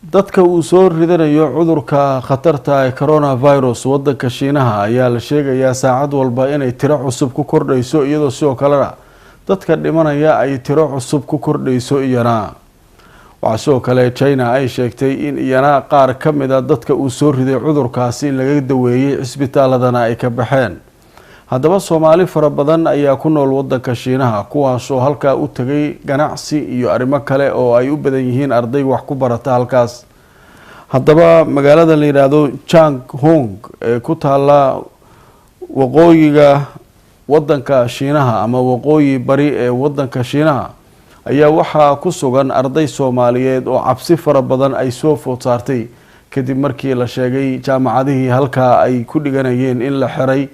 Dadka uu soo ridanayo cudurka khatarta ee coronavirus wadanka Shiinaha ayaa la sheegayaa saacad walba inay tiro cusub ku kordhayso, iyadoo sidoo kalena dadka dhimanaya ay tiro cusub ku kordhayso. Iyana waxaa sidoo kale China ay sheegtay in iyana qaar ka mid a dadka uu soo riday cudurkaasi in laga daweeyey, cisbitaaladana ay ka baxeen. Haddaba Soomaali fara badan ayaa ku nool wadanka Shiinaha, kuwaasoo halkaa u tegay ganacsi iyo arrimo kale oo ay u badan yihiin arday wax ku barata halkaas. Haddaba magaalada la yidhaahdo Chang Hong ee ku taala waqooyiga wadanka Shiinaha ama waqooyi bari ee wadanka Shiinaha ayaa waxaa ku sugan arday Soomaaliyeed oo cabsi fara badan ay soo food saartay kadib markii la sheegay jaamacadihii halkaa ay ku dhiganayeen in la xiray,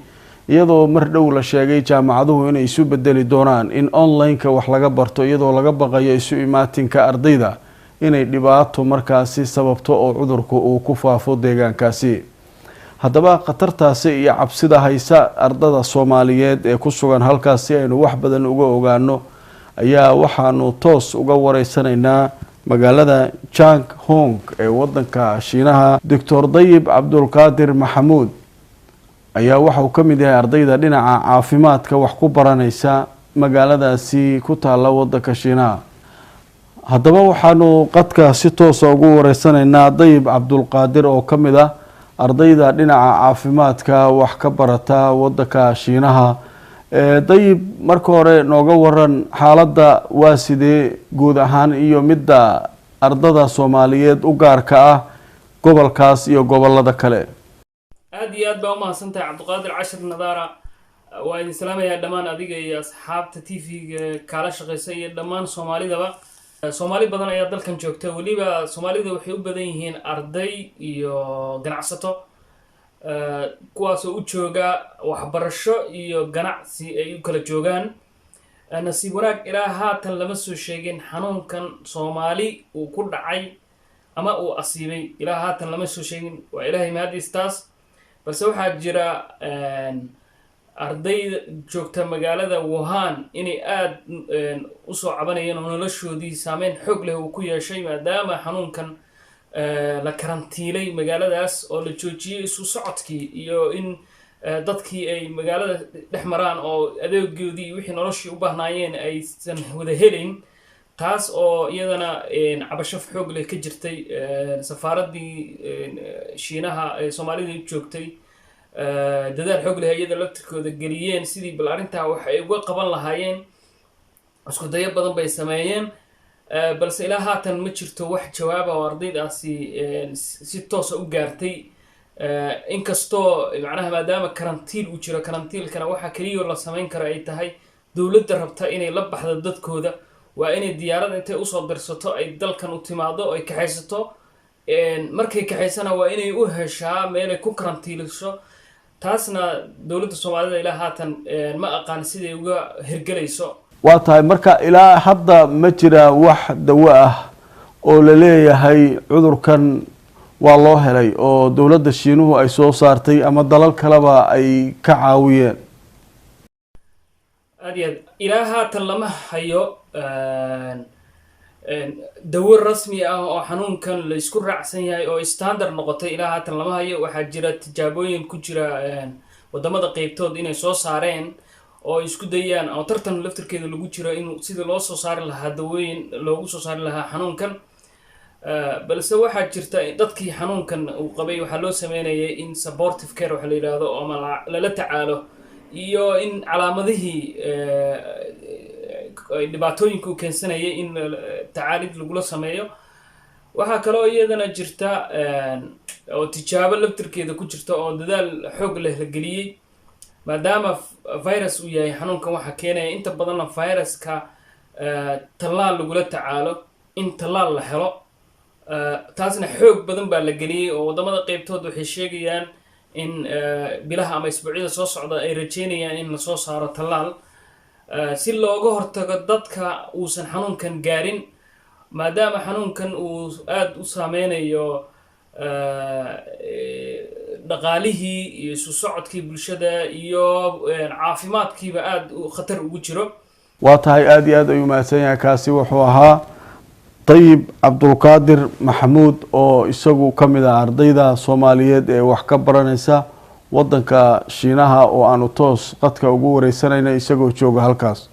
iyadoo mar dhow la sheegay jaamacaduhu inay isu bedeli doonaan in online-ka wax laga barto, iyadoo laga baqayo isu imaatinka ardayda inay dhibaato markaasi sababto oo cudurku uu ku faafo deegaankaasi. Haddaba khatartaasi iyo cabsida haysa ardada Soomaaliyeed ee ku sugan halkaas si aynu wax badan uga ogaano ayaa waxaanu toos uga wareysanaynaa magaalada Chang Hong ee wadanka Shiinaha. Doctor Dayib Cabdulqaadir Maxamuud ayaa waxa uu ka mid yahay ardayda dhinaca caafimaadka wax ku baranaysa magaaladaasi ku taala wadanka Shiinaha. Haddaba waxaanu qadka si toosa ugu wareysanaynaa Dayib Cabdulqaadir oo ka mid ah ardayda dhinaca caafimaadka wax ka barata wadanka Shiinaha. Dayib, marka hore nooga waran xaaladda waa sidee guud ahaan iyo midda ardada Soomaaliyeed u gaarka ah gobolkaas iyo gobolada kale? Aad iyo aad baa umahadsan tahay, Cabdiqaadir Cashir Nadaara. Waa idin salaamayaa dhammaan, adiga iyo asxaabta TV-ga kaala shaqeysa iyo dhammaan Soomaalidaba. Soomaali badan ayaa dalkan joogta. Weliba Soomaalida waxay u badan yihiin arday iyo ganacsato, kuwaasoo u jooga waxbarasho iyo ganacsi ay u kala joogaan. Nasiib wanaag, ilaa haatan lama soo sheegin xanuunkan Soomaali uu ku dhacay ama uu asiibay. Ilaa haatan lama soo sheegin, waa Ilaahay mahadiis taas. Balse waxaa jira arday joogta magaalada Wuhan inay aada usoo cabanayeen oo noloshoodii saameyn xoog leh uu ku yeeshay, maadaama xanuunkan la karantiilay magaaladaas oo la joojiyey isu socodkii iyo in dadkii ay magaalada dhex maraan oo adeegoodii wixii noloshii u baahnaayeen aysan wada helayn, taas oo iyadana cabasho xoog leh ka jirtay. Safaaraddii Shiinaha ee Soomaalida joogtay dadaal xoog leh iyada laftirkooda geliyeen sidii bal arrintaa wax ay uga qaban lahaayeen. Isku dayo badan bay sameeyeen, balse ilaa haatan ma jirto wax jawaaba oo ardaydaasi si toosa u gaartay. Inkastoo macnaha maadaama karantiil uu jiro, karantiilkana waxaa keliya la samayn karo ay tahay dowladda rabta inay la baxdo dadkooda waa inay diyaarad intay usoo dirsato ay dalkan u timaado, ay kaxaysato. Markay kaxaysana waa inay u heshaa meelay ku karantiiliso. Taasna dowladda Soomaalida ilaa haatan ma aqaan siday uga hirgelayso. Waa tahay. Marka ilaa hadda ma jira wax dawo ah oo la leeyahay cudurkan waa loo helay oo dowladda Shiinuhu ay soo saartay ama dalal kaleba ay ka caawiyeen? Aad iyo aad, ilaa haatan lama hayo dawo rasmi ah oo xanuunkan la isku raacsan yahay oo standard noqotay. Ilaa haatan lama hayo. Waxaa jira tijaabooyin ku jira wadamada qeybtood inay soo saareen oo ay isku dayaan, oo tartan laftirkeeda lagu jiro in sidii loo soo saari lahaa dawooyin loogu soo saari lahaa xanuunkan. Balse waxaa jirta dadkii xanuunkan uu qabay waxaa loo sameynayay in supportive care waxa la yidhaahdo ama lala tacaalo iyo in calaamadihii dhibaatooyinka uu keensanayay in tacaalid lagula sameeyo. Waxaa kaloo iyadana jirta oo tijaabo laftirkeeda ku jirta oo dadaal xoog leh la geliyey, maadaama virus uu yahay xanuunkan waxaa keenaya inta badanna viruska tallaal lagula tacaalo, in tallaal la helo. Taasna xoog badan baa la geliyey oo waddamada qeybtood waxay sheegayaan in bilaha ama isbuucyada soo socda ay rajeynayaan in lasoo saaro tallaal si looga hortago dadka uusan xanuunkan gaarin, maadaama xanuunkan uu aada u saameynayo dhaqaalihii iyo isu socodkii bulshada iyo caafimaadkiiba aada u khatar ugu jiro. Waa tahay, aada iyo aad ayuu mahadsan yahay. Kaasi wuxuu ahaa Dayib Cabdulqaadir Maxamuud oo isagu ka mid ah ardayda Soomaaliyeed ee wax ka baranaysa wadanka Shiinaha oo aanu toos qadka ugu wareysanayna isagoo jooga halkaas.